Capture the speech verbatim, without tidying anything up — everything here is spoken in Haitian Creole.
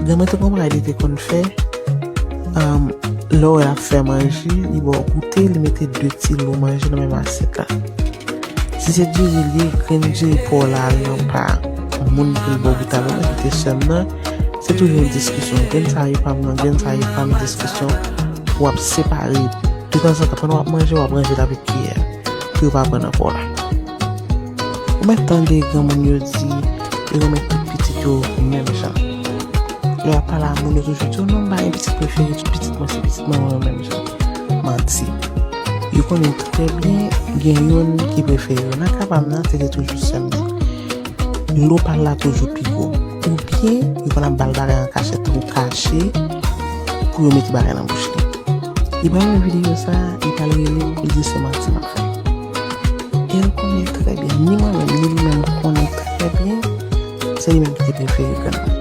Granmè te gon bagay li te konn fè, um, lè w wè l ap fè manje, li ba w goute, li mete de ti lo manje nan menm asyèt la. Si se diri li ye, grenn diri pa w la al nan pa moun pou l ba w goute avè l, kite sè m nan, se toujou yon diskisyon. Grenn sa ye pa m nan, grenn sa ye pa m, diskisyon pou w ap separe. Detanzantan, pandan w ap manje, w ap ranje l avèk kiyè pou yo pa pran nan pa w la. Ou mèt tande granmoun yo di yo renmen tout pitit yo menm jan. Lè y ap pale a moun, yo toujou di, "Oh non, m pa gen pitit prefere, tout pitit mwen se pitit mwen, mwen menm jan." Manti. Yo konnen trè byen gen youn ki prefere yo. Nan ka pa m nan, se te toujou sè m nan. Lo pa l la toujou pi gwo. Oubyen, yo konn ap ba l bagay an kachèt, tankou kache, pou yo mete bagay nan bouch li. Li pa renmen videyo sa, li pral rele m, li di se manti m ap fè. E l konnen trè byen, ni mwen menm, ni li menm konnen trè byen, se li menm ki te prefere grann mwen.